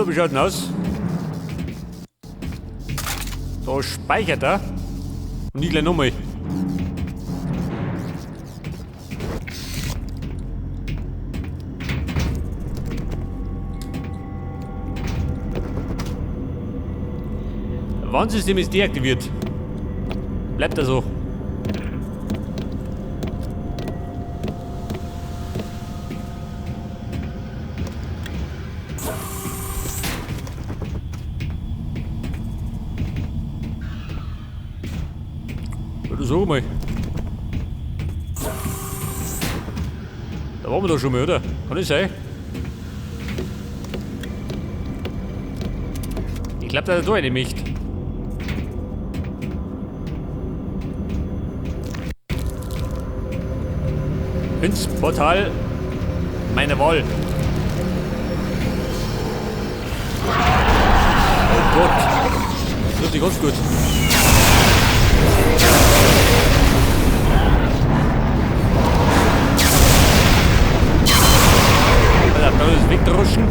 So, wie schaut denn aus? Da speichert er. Und ich gleich nochmal. Warnsystem ist deaktiviert. Bleibt da so. Ja, sag mal. Da waren wir doch schon mal, oder? Kann das sein? Ich glaub, dass er da rein möchte. Ins Portal meiner Wahl. Oh Gott. Das trifft sich ganz gut. Alter, da ist wegdroschen.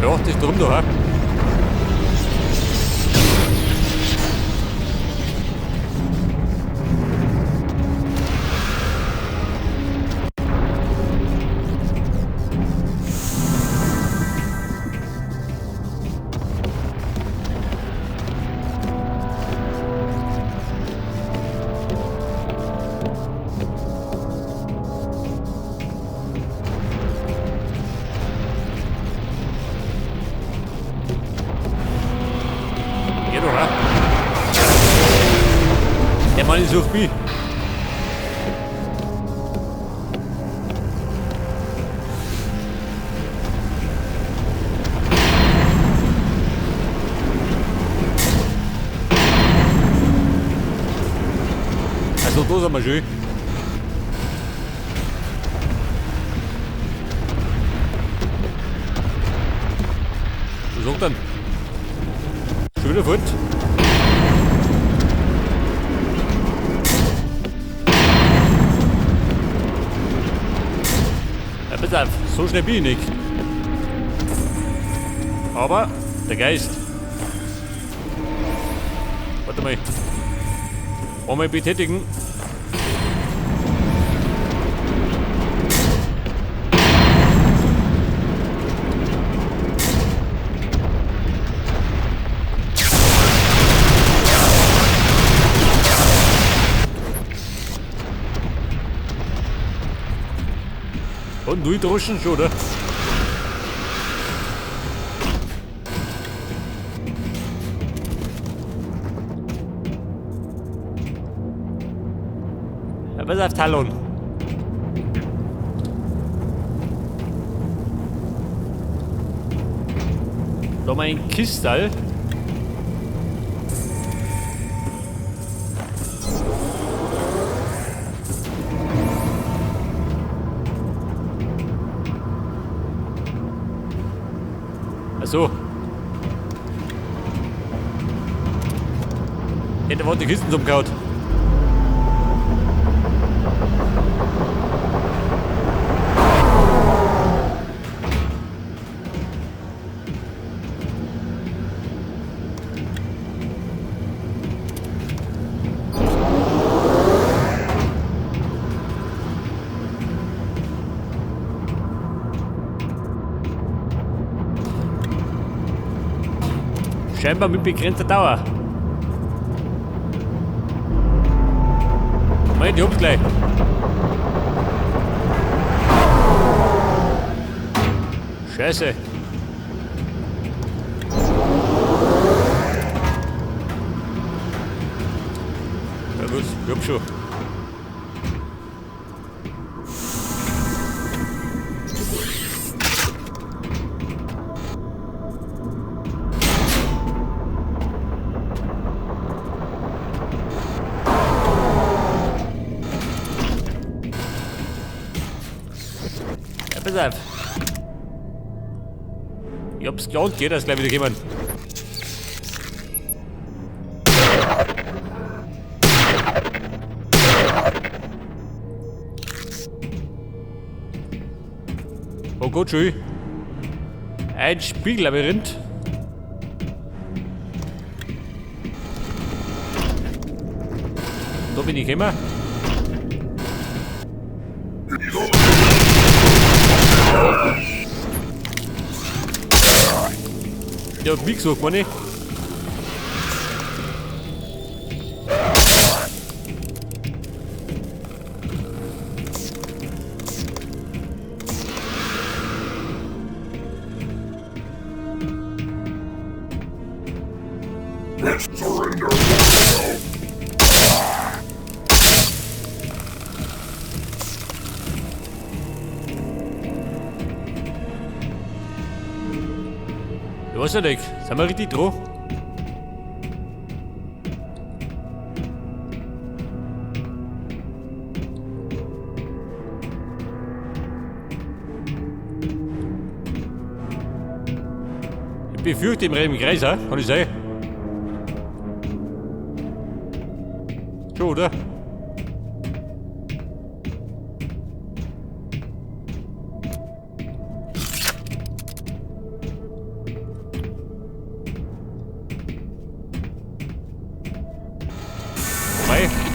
Ja, das ist drum da, hä? Ja, doch, hä? Der Mann sucht mich. Also, da sind wir schön. Was sagt denn? Schon wieder fort. Ja, pass auf, so schnell bin ich nicht. Aber der Geist. Warte mal. Einmal betätigen. Und durchdroschen schon, oder? Ja, pass auf, Talon. Da mal ein Kistal. Ach so. Hätte man die Kisten umgehauen. Scheinbar mit begrenzter Dauer. Moment, ich hab's gleich. Scheiße. Ja gut, ich hab schon. Ja, pass auf. Ich hab's geahnt, geht das gleich wieder kommen. Oh Gott, schön. Ein Spiegellabyrinth. Da bin ich immer. Ja, wie gesagt, meine ich. Ich weiß ja nicht, sind wir richtig dran? Ich befürchte im rechten Kreis, kann ich sein? Schon, oder?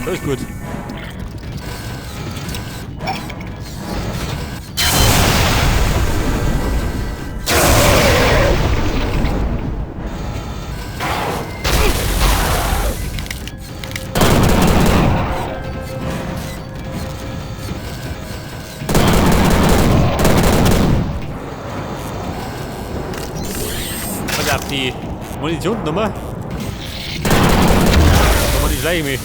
Das ist gut. Pass auf, die Munitionsnummer. Da muss ich gleich mich.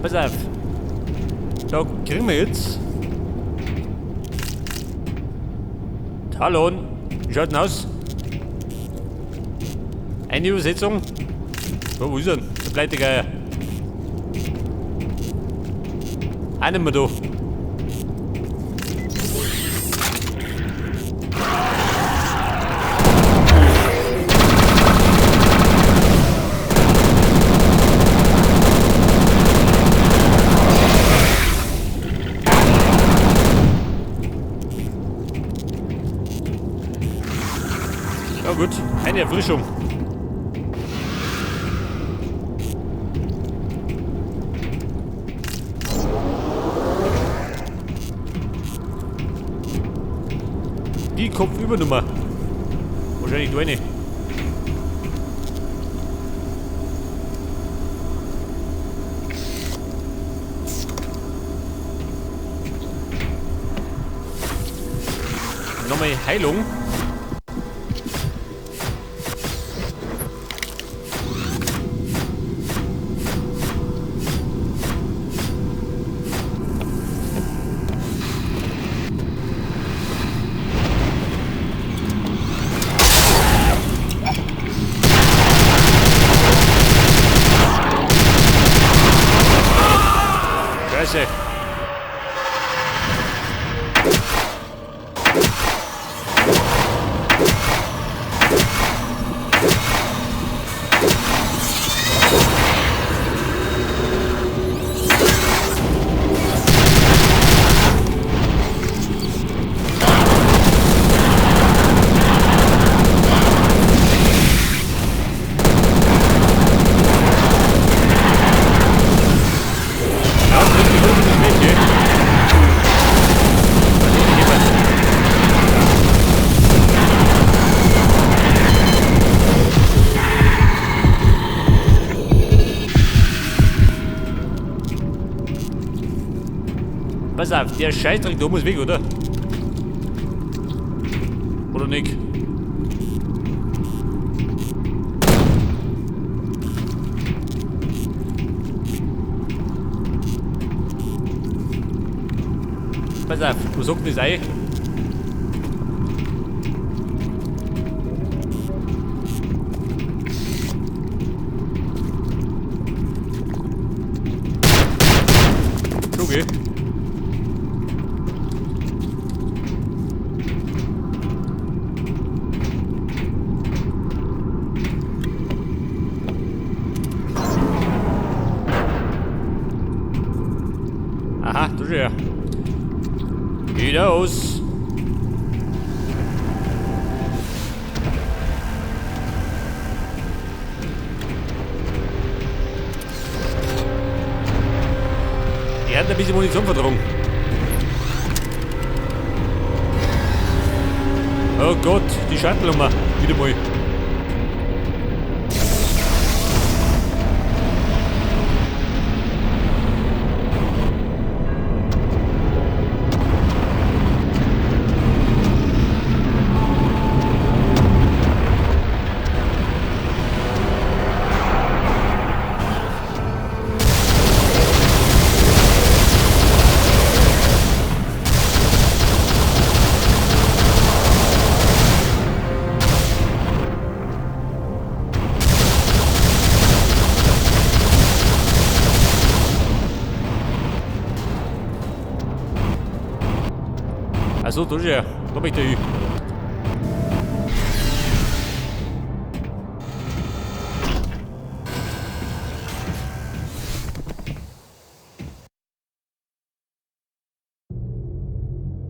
Pass auf. Da kriegen wir jetzt. Talon. Wie schaut denn aus? Eine Übersetzung. So, wo ist er denn? Der Pleitegeier. Auch nicht mehr da. Ja gut, eine Erfrischung. Die Kopfübernummer. Wahrscheinlich du eine. Nochmal Heilung. Scheiße. Pass auf, der Scheißdreck da muss weg, oder? Oder nicht? Pass auf, wo sagt das ein? Okay. Ah, da ist er. Geht aus. Die hat ein bisschen Munition vertragen. Oh Gott, die Schattelnummer. Wieder mal. Also, da ist er. Da möchte ich hin.